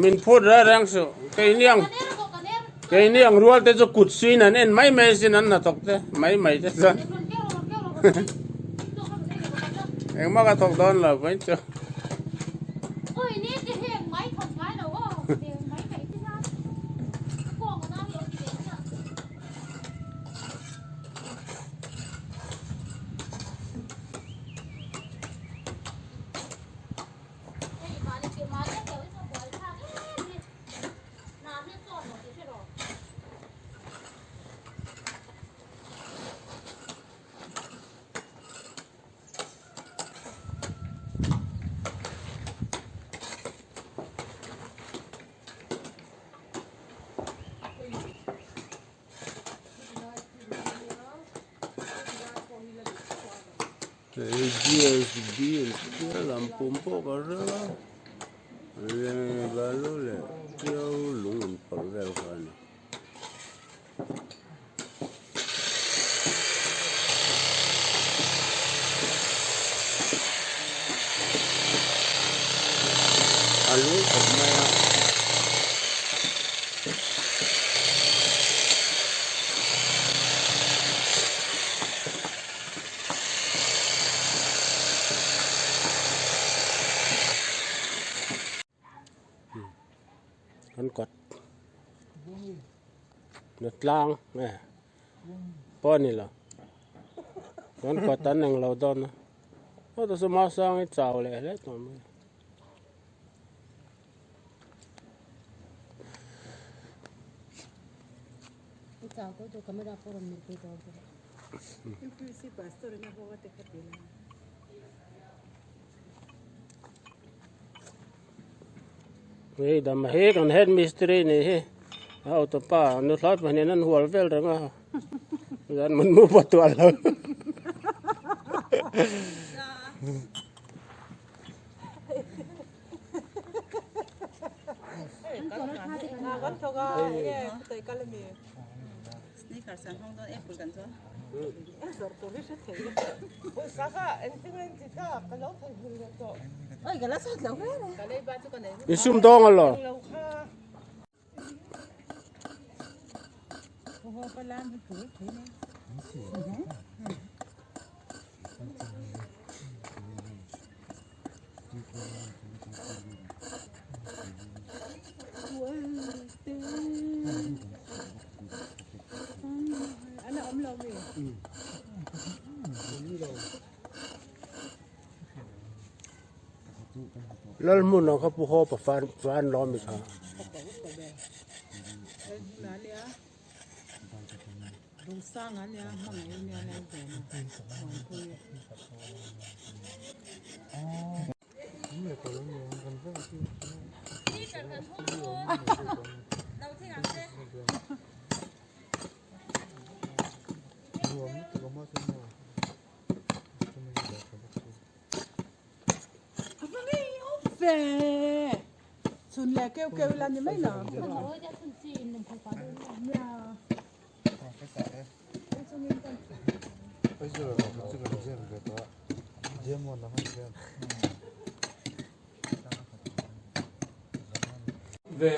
Min phut reng reng suh. Keini ang keini ang rual te chu kut suiin an en mai mai asin an hnathawk te mai mai te chuan engmah ka thawk dawn lo mai chu. GSB an tia lam pum pawh ka hre a balu leh tiau lung an pawlh vel kha a ni. A lung khawp mai a. Kan kawt na tlang nge pawh a ni lo kan kawt an eng lo dawn a aw ta chu masang hi chau leh hle tawh mai. Hei dam hi kan head mistri ni hi a hotupa nuthlawi pahnih an hual vel reng a zan mun mu pawh tuah lo. I sum dawng alaw. Lalhmun ang kha pu haw pa fan fan lawm i kha. Ve.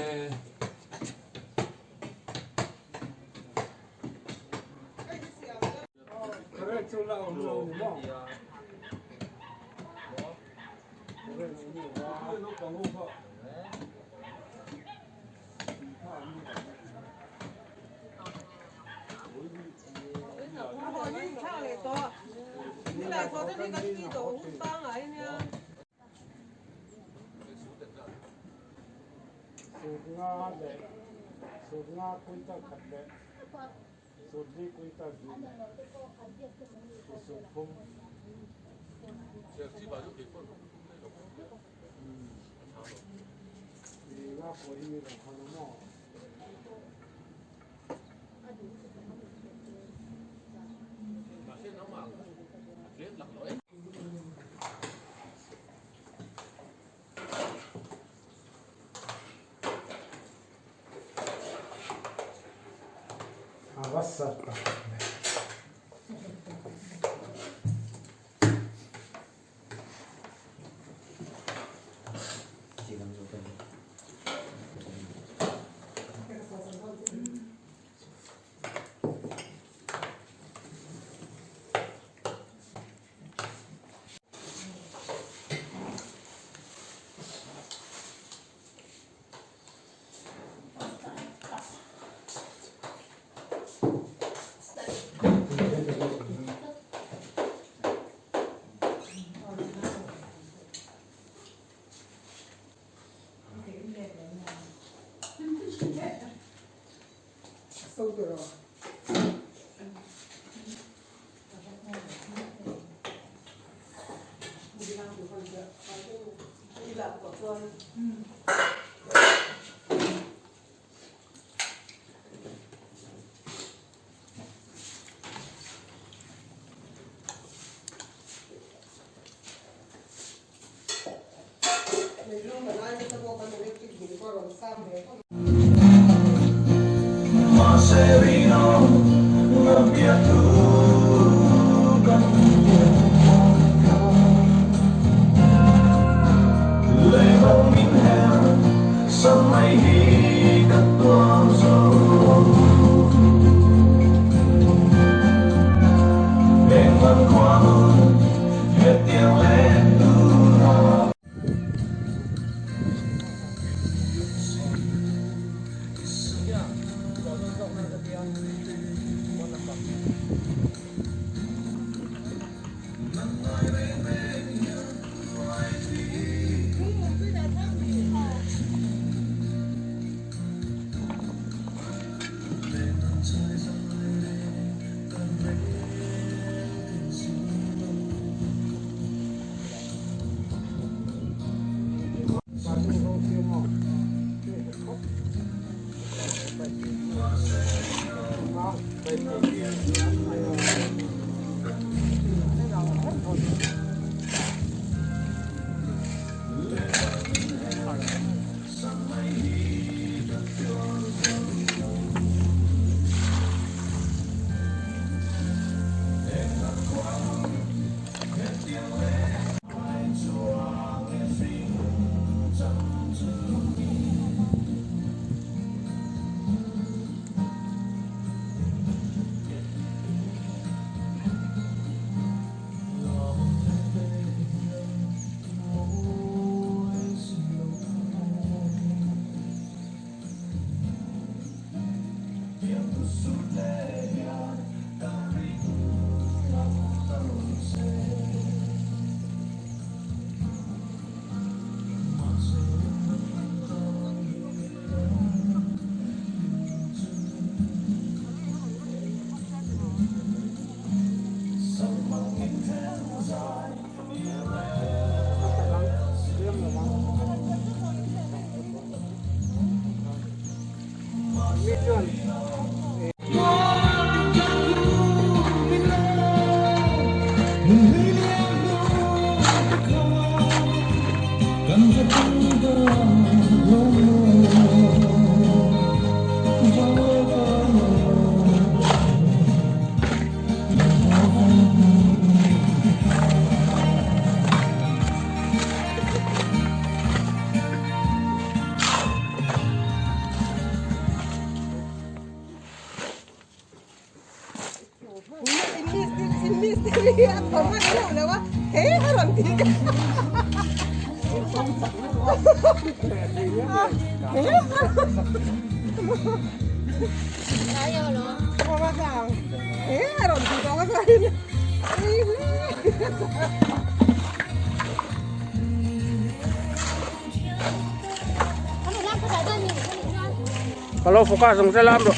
Kalau focus ang sa lam ro.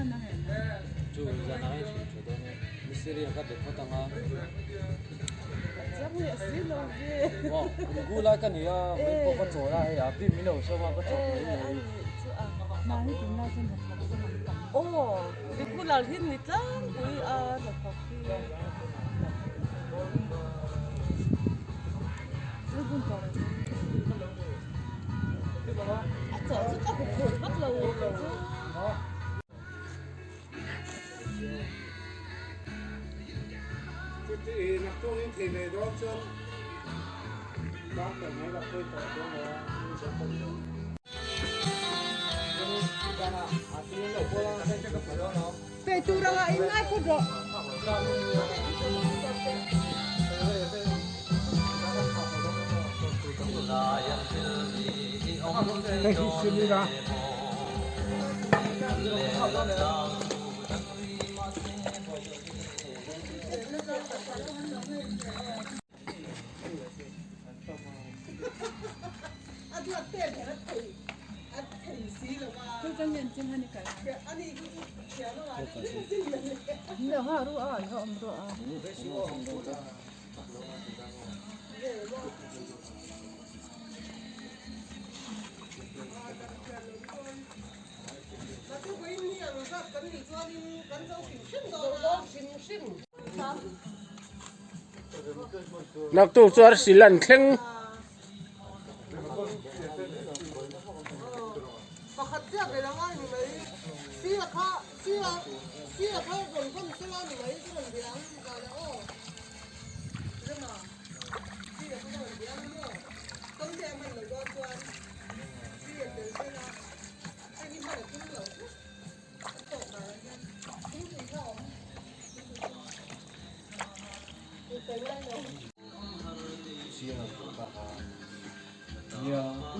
Chu zan ah hian hrilh tha dawn e. Mistiri a ka be phawt ang a. Aw, kum gu lai ka ni a, vawiin pawh ka chawl a hei a bim min lo sawm a ka chawk mai mai. Pe tur anga in ngai phawt rawh. Naktuk chu arsi lan thleng.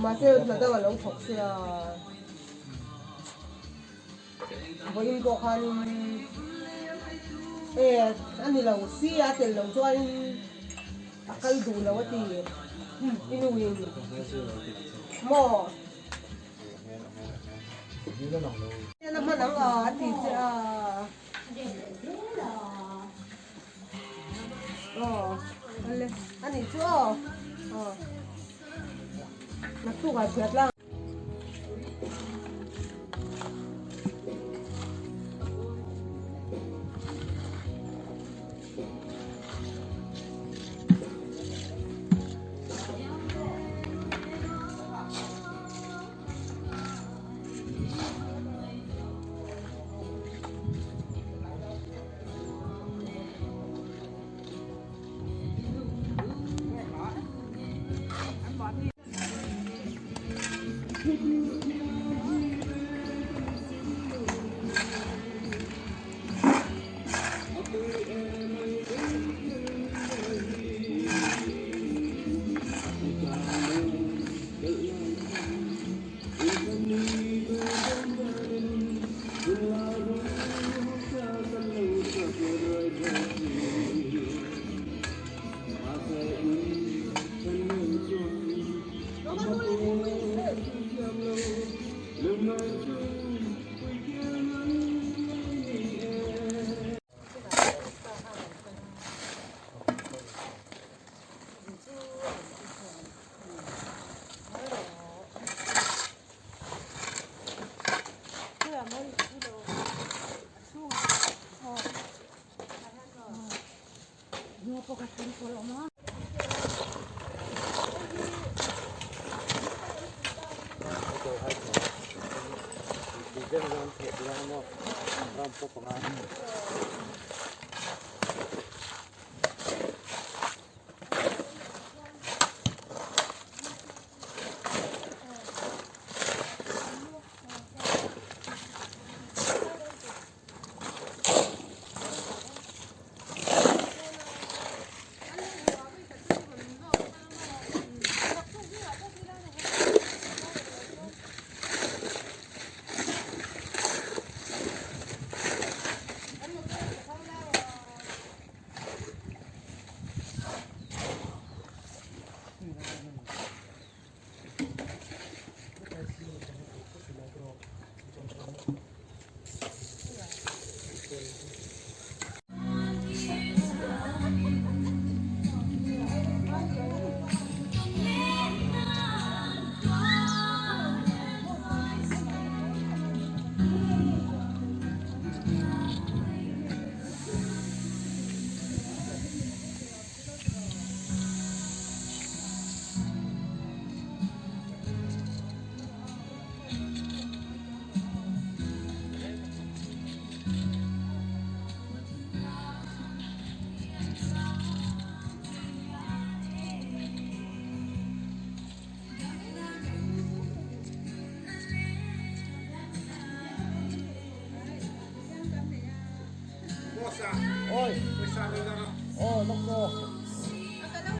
Mahse hna dang a lo thawk sia vawiin pawh khanin e a ni lo si a tel lo chuanin a kal duh lo a ti i nuin maw. Hmel a hman ang a a ti che a. Aw ale a nih chu aw aw naktuk ah chhiat lang.